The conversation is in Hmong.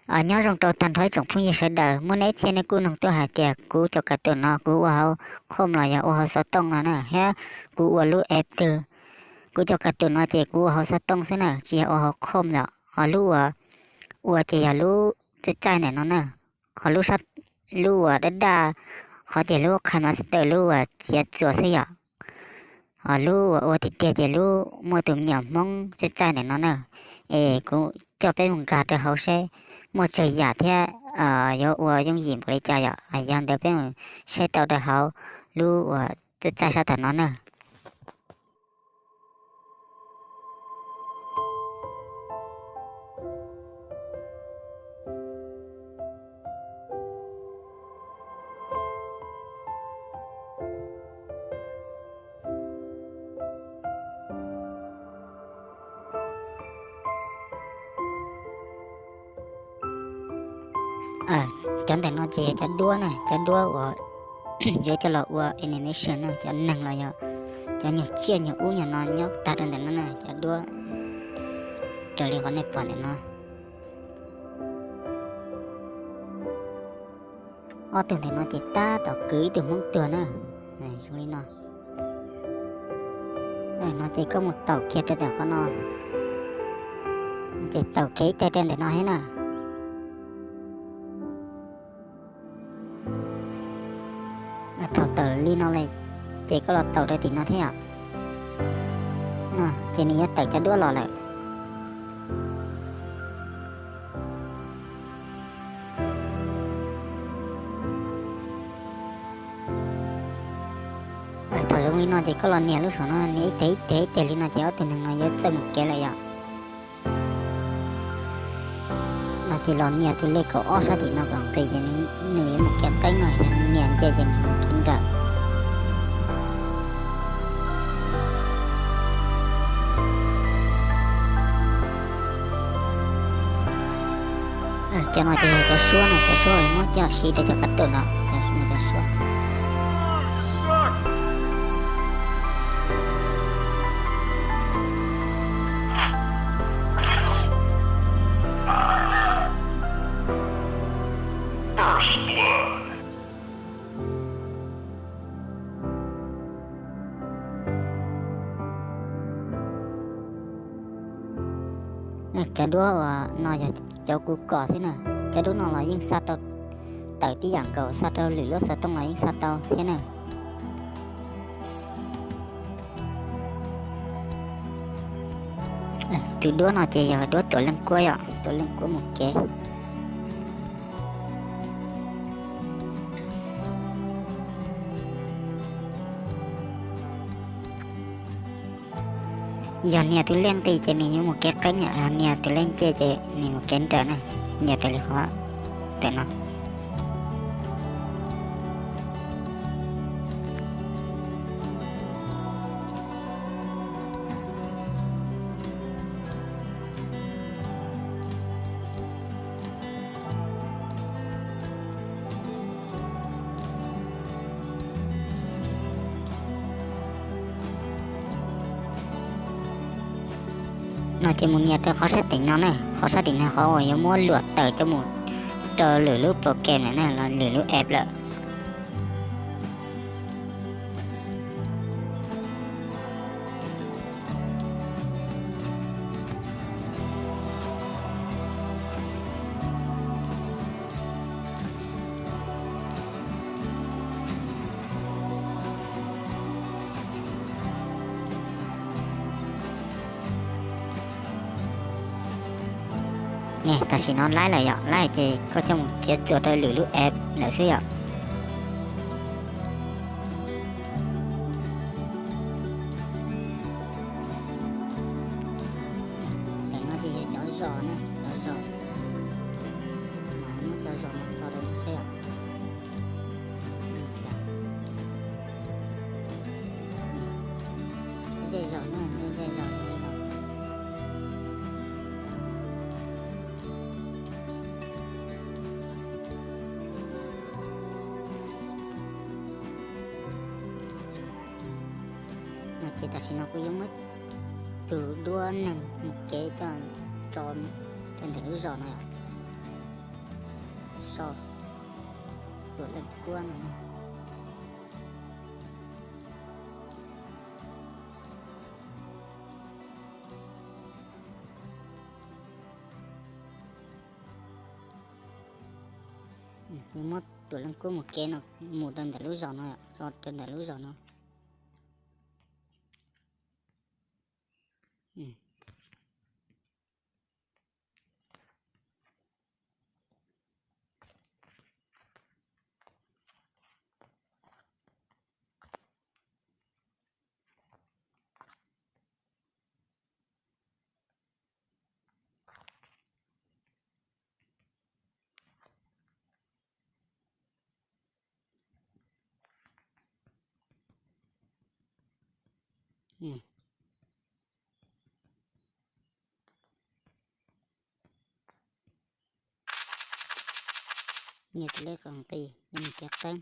Nyob zoo rau tag nrho ib tsoom phooj ywg sawv daws, muaj ib txhia nej kuj nug tuaj hais tias kuv cov kas tus no kuv ua hauv Chrome los yog ua hauv xov tooj no na, thiab kuv ua lub app twg. Kuv cov kas tus no ces kuv ua hauv xov tooj xwb na, tsis yog ua hauv Chrome yom. Ho lub uas ua ces yog lub txaij txaij ntawm no na, ho lub sab, lub uas daj daj qhov ces lub KineMaster lub uas txiav txuas xwb yom. Ho lub uas ua tiag tiag ces lub muaj tus me nyuam Hmoob txaij txaij ntawm no na. Es kuv coj peb mus nkag rau hauv seb muaj tsawg yam thiab yuav ua yooj yim npaum li cas yom. Yog ntawd peb mus saib tau rau hauv lub uas txaij txaij sab tom no na. Cov ntawm no ces yog cov duab na, cov duab uas yuav coj los ua animation no, cov neeg los yog cov nyuag tsiaj nyuag ub nyuag no nyob tag rau ntawm no na, cov duab raws li qhov nej pom ntawm no. Ob tug ntawm no ces tab tom kwv ib tug Hmoob tuag na. Zoo li no. No ces koj mus taum kiag rau ntawm qhov no, ces taum kiag ib teg rau ntawm no thiab na. Thaum taum li no lawm, ces koj los taum rau tim no thiab yom. Ces nws yuav tawm cov duab los lawm. Thaum zoo li no ces koj los nias lub saum no, nias ib teg ib teg ib teg li no ces ob tug neeg no yuav txawj mus kev lawm yom. No ces los nias tus lej kaum ob sab tim no kom nqis ces nws yuav mus kev qeeb no, yog nias ntse ces nws mus kev nrawm. Cov no ces yog cov suab no, cov suab muab coj siv rau cov kab tum no, cov suab. Cov duab uas no yog cov kuv kom xwb na. Cov duab no los yeej xa tau tawm tib yam nkaus, xa rau lwm lub xov tooj los yeej xa tau thiab na. Tus duab no ces yog duab tuam leej kuab yom, tuam leej kuab mus kev. Yog nias tus lej nqis ces nws yuav mus kev qeeb, yog nias tus lej ntse ces nws mus kev nrawm na. Nias raws li qhov ntawm no. No ces mus nias rau qhov sab tim no na, qhov sab tim no qhov uas yuav muab luam tawm coj mus rau lwm lub program lawm na, los lwm lub app lawm. Tam sim no laib lawm yom, laib ces koj coj mus txiav txuas rau lwm lub app lawm xwb yom. Ntawm no ces yog cov zos na, cov zos. Muab cov zos no tso rau nej saib os. Zej zos na, zej zos li no. No ces tam sim no kuv yuav muab tus duab neeg mus kev coj tso rau ntawm lub zos no yom. So tuam leej kuab no. Muab tuam leej kuab mus kev no, mus rau ntawm lub zos no, so rau ntawm lub zos no. Nyiag tus lej qos nqis, nyiag tus qeeb.